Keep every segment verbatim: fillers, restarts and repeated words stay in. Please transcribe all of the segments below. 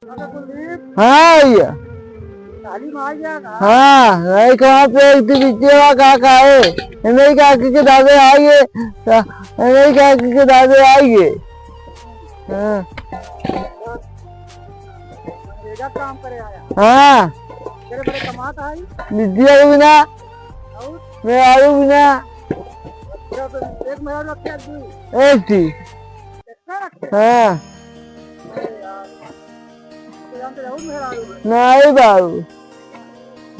हाँ भैया। हाँ, नहीं कहाँ पे एक दिन बिटिया का का है? नहीं काकी के दादे आइए, नहीं काकी के दादे आइए। हाँ। मनरेगा काम करे आया। हाँ। तेरे बड़े कमात आई? बिटिया भी ना। और? मेहरारू भी ना। अच्छा, तो एक मेहरारू रखे आज भी? एक थी। इतना रखे? हाँ। अरे यार। तो जानते रहो मेहरारू में। नहीं बाबू।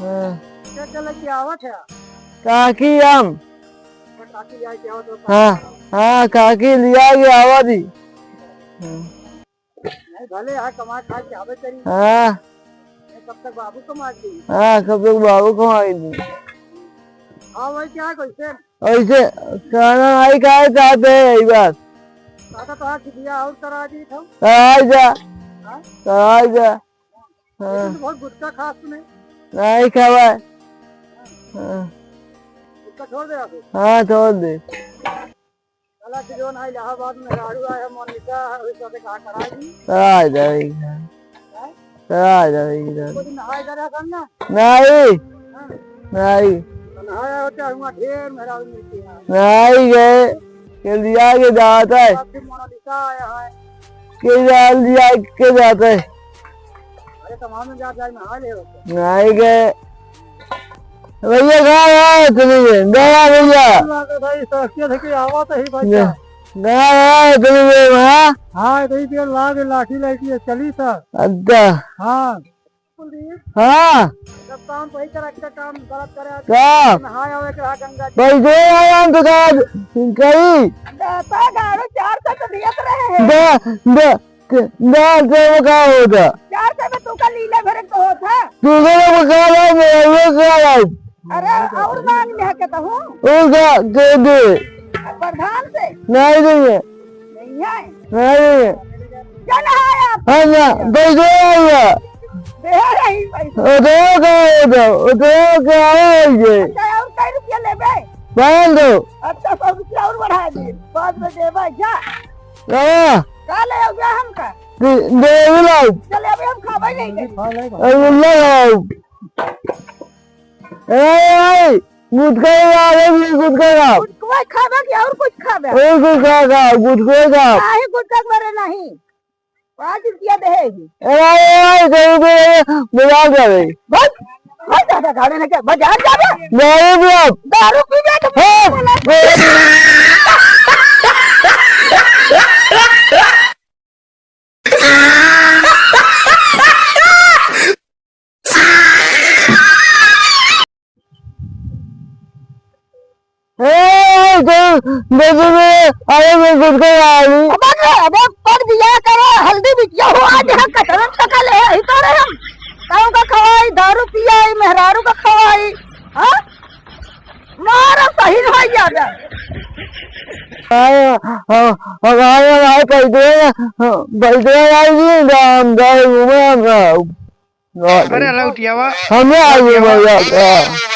हाँ। क्या क्या लेके आवत है? काकी हम। काकी जाए के आवत हो? हाँ, हाँ, काकी लिया के आवा दी। हाँ। नहीं, भले यहाँ कमा खा के आवे करी। हाँ। नहीं, कब तक बाबू कमा के दी? हाँ, कब तक बाबू कमा के दी? हाँ, वही क्या है, कैसे? ऐसे खाना नहीं खाए चाहते हैं, यही बात। काका, तो आज बिया और करा दी था? कराई जा। हाँ? कराई जा। हाँ। लेकिन बहुत गुटखा खास तूने। नहीं खावा। हाँ। गुटखा छोड़ दे आप। हाँ, छोड़ दे। चला कि जो ना इलाहाबाद में मेहरारू आए हैं, मोनिका है, वही सबसे कहा करा दी। कराई जा, कराई जा। हाँ? कराई जा, कराई जा। कुछ नहाए जा रहा था ना? नहीं। हाँ। नहीं। तो नहाया होता है, वहाँ ढेर मेहरारू मिलती है। नहीं गए, के लिया के जाता है। आपकी मोनालिसा आया है। के लिया, लिया के जाता है। अरे, तमाम में जा, जा, नहा ले होता। नहीं गए। भैया, कहाँ है? चलिए, गया भैया। भाई, शख्सियत है कि आवत ही बच्चा। गया, गया, चलिए, वहाँ। हाँ, तो ये लागे लाठी लाठी है, चली सर। अच्छा। हाँ। कुलदीप। हाँ। सब काम वही तरह का काम गलत करे। का? नहाए आवे के रहा गंगा जी। पैसे आया हम तो कहा कही। दाता गाड़ो चार सौ तो दियत रहे हैं। द-, द-, द-, दस सौ में का होता? चार सौ में तू का लीले भरे तो होता। तू का लोग का ला, मेरा लोग का ला। अरे, और मांग ले के तो हूँ। और का, के दे? प्रधान से? नहीं देंगे। नहीं है। नहीं देंगे। क्या ना है आप? हाँ ना, पैसे आया। दे रही पैसे। ओ, दे का होता? ओ, दे का है ये? अच्छा, और कई रुपया लेबे? पाँच सौ। अच्छा, सौ रुपया और बढ़ा दिए। बाद में देबे, जा। हाँ। का ले आओ, जा हमका। दे, दे भी लाओ। चले, अभी हम खाबे नहीं करी। अरे, ले आओ। ए, ए, गुटखा खा, अरे भी गुटखा खा। गुटखा खाबे कि और कुछ खाबे? और कुछ खा, खा, गुटखा खा। नाही, गुटखा के बारे नाही। पाँच रुपया दे है ही। ए, ए, ए, दो रुपया दे, बाजार जावे। बस, बस ज्यादा गाड़ी नहीं क्या, बाजार जावे। दारू पिया। दारू पीबे तो हाँ। बोला। ए, तो, दे दे, अरे मैं गुटखा खा रही। अबे, अबे, पर बिया करो, हल्दी बिटिया हो, आज यहाँ कटरन तक ले, यही तो रहे हम। ताऊ का खवाई, दारू पियाई, मेहरारू का खवाई, हाँ? मारा सही भाई ज्यादा। आए, हाँ, हाँ, आए, आए, पैदल, हाँ, पैदल आए जी, राम, राम, राम, राम। अरे, लौटियावा। हमें आगे बढ़ जाता है।